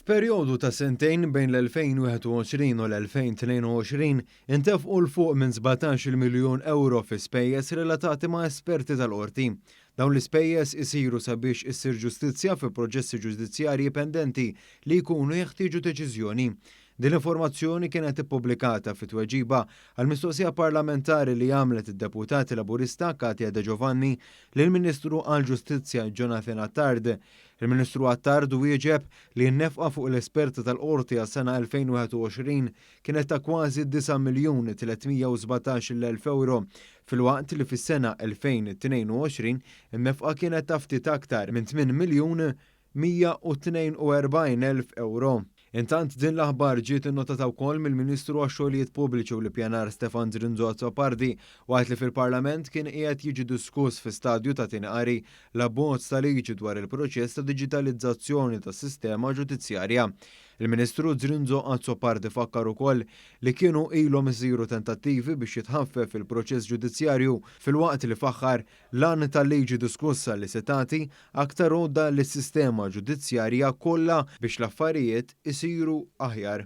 F'perjodu ta' sentejn bejn l-2021 u l-2022 intefqu 'l fuq minn sbatax-il miljun ewro fi spejjeż relatati ma' esperti tal-Qorti. Dawn l-ispejjeż isiru sabiex issir ġustizzja fi proċessi ġudizzjarji pendenti li jkunu jeħtieġu deċiżjoni. Din l-informazzjoni kienet ippubblikata fi tweġiba għal mistoqsija parlamentari li għamlet id-Deputat Laburista Katya De Giovanni lill-Ministru għall-Ġustizzja Jonathan Attard. Il-Ministru Attard wieġeb li n-nefqa fuq l-esperti tal-Qorti għas-sena 2021 kienet ta' kważi 9,317,000 ewro filwaqt li fis-sena 2022 in-nefqa kienet ta' ftit aktar minn 8,142,000 ewro. Intant din l-aħbar ġiet innotata wkoll mill-Ministru għax-Xogħlijiet Pubbliċi u l-Ippjanar Stefan Zrinzo Azzopardi waqt li fil-Parlament kien qiegħed jiġi diskuss fi stadju ta' tieni qari l-abbozz ta' liġi dwar il-proċess ta' diġitalizzazzjoni tas-sistema ġudizzjarja. Il-Ministru Zrinzo Azzopardi fakkar ukoll li kienu ilhom isiru tentattivi biex jitħaffef il-proċess ġudizzjarju filwaqt li faħħar L-għan tal-liġi diskussa li se tagħti aktar għodda lis-sistema ġudizzjarja kollha biex l-affarijiet isiru aħjar.